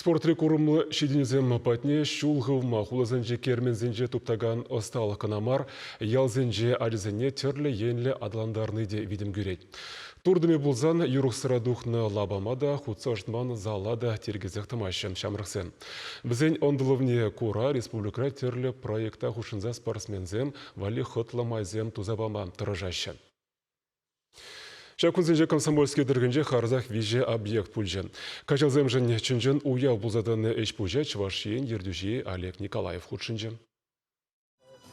Спортри курӑмлӑ ҫитӗнӳсем патне ҫул хывма хуласенчи керменсенче туптакан ӑсталӑх кӑна мар, ялсенче ачасене тӗрлӗ енлӗ аталантарни те витӗм кӳрет. Туртӑмӗ пулсан юрӑхсӑра тухнӑ лапама та, хутса ӑшӑтман зала та тиркесех тӑмаҫҫӗ ҫамрӑксем. Вӗсен ӑнтӑлӑвне кура республикӑра тӗрлӗ проекта хутшӑнса спортсменсем валли хӑтлӑ майсем туса пама тӑрӑшаҫҫӗ. Ҫак кунсенче Комсомольски тӑрӑхӗнче харӑсах виҫӗ объект пулчӗ. Каҫалсемшӗн чӑн-чӑн уяв пулса тӑнӑ ӗҫ-пуҫа Чӑваш Ен ертӳҫи Олег Николаев хутшӑнчӗ.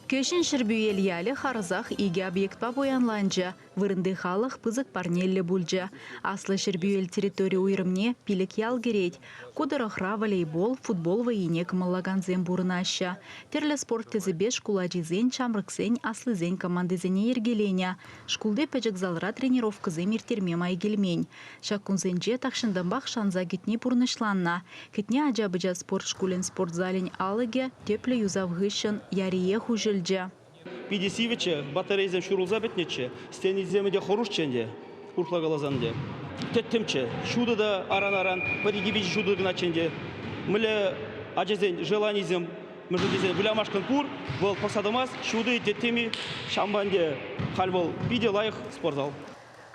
Кӗҫӗн Ҫӗрпӳел ялӗ харӑсах икӗ объектпа пуянланчӗ. Вырӑнти халӑх пысӑк парнеллӗ пулчӗ. Аслӑ Ҫӗрпӳел территори уйрӑмне пилӗк ял кӗрет. Ку тӑрӑхра волейбол, футбол вӑййине кӑмӑллакансем пурӑнаҫҫӗ. Тӗрлӗ спорт тӗсӗпе шкул ачисен, ҫамрӑксен, аслисен командисене йӗркеленӗ. Шкулти пӗчӗк залра тренировкӑсем ирттерме май килмен. Ҫак кунсенче тахҫантанпах шанса кӗтни пурнӑҫланнӑ. Кӗтне ача-пӑча спорт шкулӗн спорт залӗн алӑкӗ тӗплӗ юсав хыҫҫӑн яриех уҫӑлчӗ. Питӗ сивӗччӗ, батарейӑсем ҫурӑлса пӗтнӗччӗ, стенисем те хӑрушчӗ ӗнтӗ, урӑхла каласан ӗнтӗ. Тӗттӗмччӗ, ҫутӑ та аран-аран, пӗр-икӗ виҫӗ ҫутӑ кӑначчӗ ӗнтӗ. Мӗнле ачасен желанисем, мӗншӗн тесен вылямашкӑн пур, вӑл пӑхса тӑмасть, ҫутӑ-и, тӗттӗм-и, ҫавӑнпа ӗнтӗ халь вӑл питӗ лайӑх спортзал.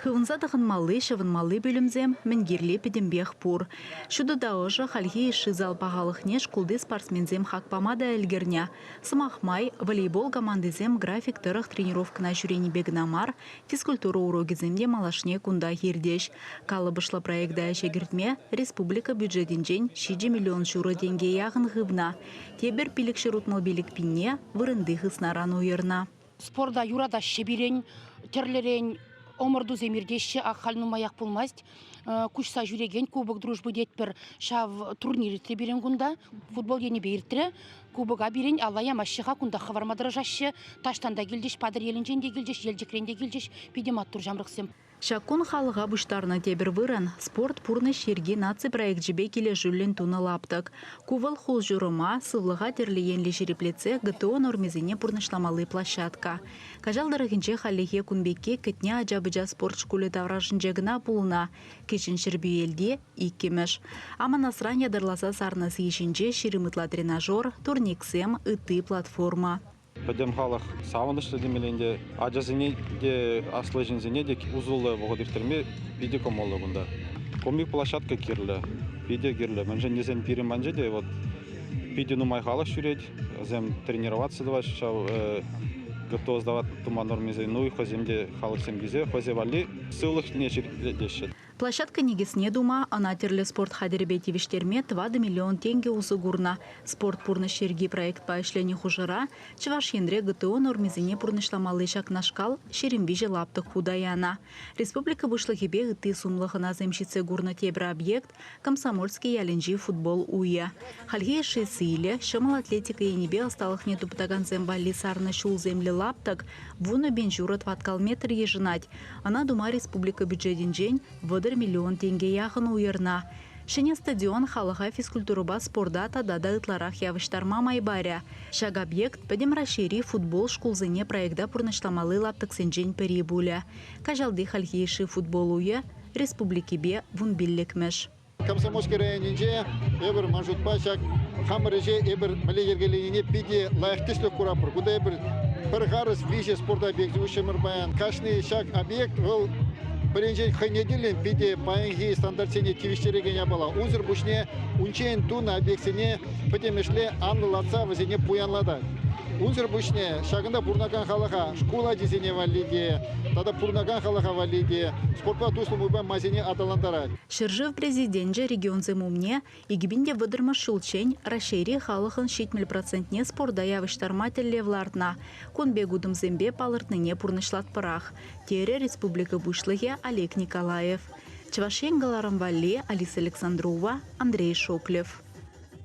Хывӑнса тӑхӑнмалли, ҫӑвӑнмалли пӳлӗмсем мӗн кирли пӗтӗмпех пур. Ҫутӑ та ӑшӑ хальхи йышши зал пахалӑхне шкулти спортсменсем хак пама та ӗлкӗрнӗ. Сӑмах май, волейбол командисем график тӑрӑх тренировкӑна ҫӳренипе кӑна мар, физкультура урокӗсем те малашне кунтах иртӗҫ. Калӑпӑшлӑ проекта ӗҫе кӗртме республика бюджетӗнчен 7 миллион ҫурӑ тенке яхӑн хывнӑ. Тепӗр 565 пинне вырӑнти хыснаран уйӑрнӑ. Спорта юратаҫҫӗ пирӗн, тӗрлӗрен ӑмӑртусем иртеҫҫӗ. Ак халь нумаях пулмасть куҫса ҫӳрекен Кубок дружбы тетпӗр. Ҫав турнир иртрӗ пирӗн кунта. Футбол енӗпе иртрӗ. Кубока пирӗн алла ямаҫҫӗ-ха, кунтах хӑварма тӑрӑшаҫҫӗ. Таҫтан та килчӗҫ, Патӑрьелӗнчен те килчӗҫ, Елчӗкрен те килчӗҫ. Питӗ маттур ҫамрӑксем. Ҫак кун халӑха пуҫтарнӑ тепӗр вырӑн – «Спорт пурнӑҫ йӗрки» наци проекчӗпе килӗшӳллӗн тунӑ лаптӑк. Ку вӑл хул-ҫурӑма, сывлӑха тӗрлӗ енлӗ ҫирӗплетсе ГТО нормисене пурнӑҫламалли площадка. Каҫал тӑрӑхӗнче хальлӗхе кун пекки Кӗтне ача-пӑча спорт шкулӗ таврашӗнче кӑна пулнӑ. Кӗҫӗн Ҫӗрпӳелте – иккӗмӗш. Аманасран ятарласа сарнӑ сий ҫинче 20 ытла тренажер, турниксем, ытти платформа. Пӗтӗм халӑх савӑнӑҫлӑ темелле ӗнтӗ. Ачасене те, аслӑ ҫынсене те усӑллӑ вӑхӑт ирттерме питӗ кӑмӑллӑ кунта. Кун пек площадка кирлӗ, питӗ кирлӗ. Мӗншӗн тесен пирӗн патӗнче те вот питӗ нумай халӑх ҫӳрет. Вӗсем тренироваться тӑваҫҫӗ ҫав ГТО сдавать тума нормисем. Ну и хӑйсем те халӑхсем килсе хӑйсем валли сывлӑхне ҫирӗплетеҫҫӗ. Площадка никӗсне тума, ӑна тӗрлӗ спорт хатӗрӗпе тивӗҫтерме 4 миллион тенкӗ усӑ курнӑ. Спорт пурнӑҫ йӗрки проектпа ӗҫленӗ хушӑра Чӑваш Енре ГТО нормисене пурнӑҫламалли ҫакнашкал 23 лаптӑк хута янӑ. Республика Пуҫлӑхӗпе ытти сумлӑ хӑнасем ҫитсе курнӑ тепӗр объект, Комсомольски ялӗнчи футбол уйӗ. Хальхи йышши сийлӗ, ҫӑмӑл атлетика енӗпе ӑсталӑхне туптакансем валли сарнӑ ҫулсемлӗ лаптӑк 10 000 тӑваткал метр йышӑнать. Ӑна тума республика бюджетӗнчен 30 миллион тенке яхӑн уйӑрнӑ. Ҫӗнӗ стадион халӑха физкультурӑпа спорта тата та ытларах явӑҫтарма май парӗ. Ҫак объект Пӗтӗм Раҫҫейри футбол шкулсене проекта пурнӑҫламалли лаптӑксенчен пӗри пулӗ. Каҫалти хальхи йышши футбол уйӗ республикипе вунпиллӗкмӗш. Комсомольски районӗнче эпир ман шутпа ҫак хамӑр ӗҫе эпир мӗнле йӗркеленине питӗ лайӑх тӗслӗх куратпӑр. Кунта эпир пӗр харӑс виҫӗ спорт объекчӗ уҫрӑмӑр паян. Кашни ҫак объект вӑл пӗринчен хӑйне тӗллӗн питӗ паянхи стандартсене тивӗҫтерекен япала. Унсӑр пуҫне унччен тунӑ объектсене пӗтӗмӗшле анлӑлатса вӗсене пуянлатать. Унсӑр пуҫне ҫакӑнта пурӑнакан халӑха шкул ачисене валли те тата пурӑнакан халӑха валли те спортпа туслӑ майпа майсене аталантарать. Ҫӗршыв Президенчӗ регионсем умне 2030-мӗш ҫулччен Раҫҫейри халӑхӑн 70 процентне спорта явӑҫтарма тӗллев лартнӑ. Кун пек утӑмсемпе палӑртнине пурнӑҫлатпӑрах, терӗ республика Пуҫлӑхӗ Олег Николаев. Чӑваш Ен кӑларӑм валли Алиса Александрова, Андрей Шоклев.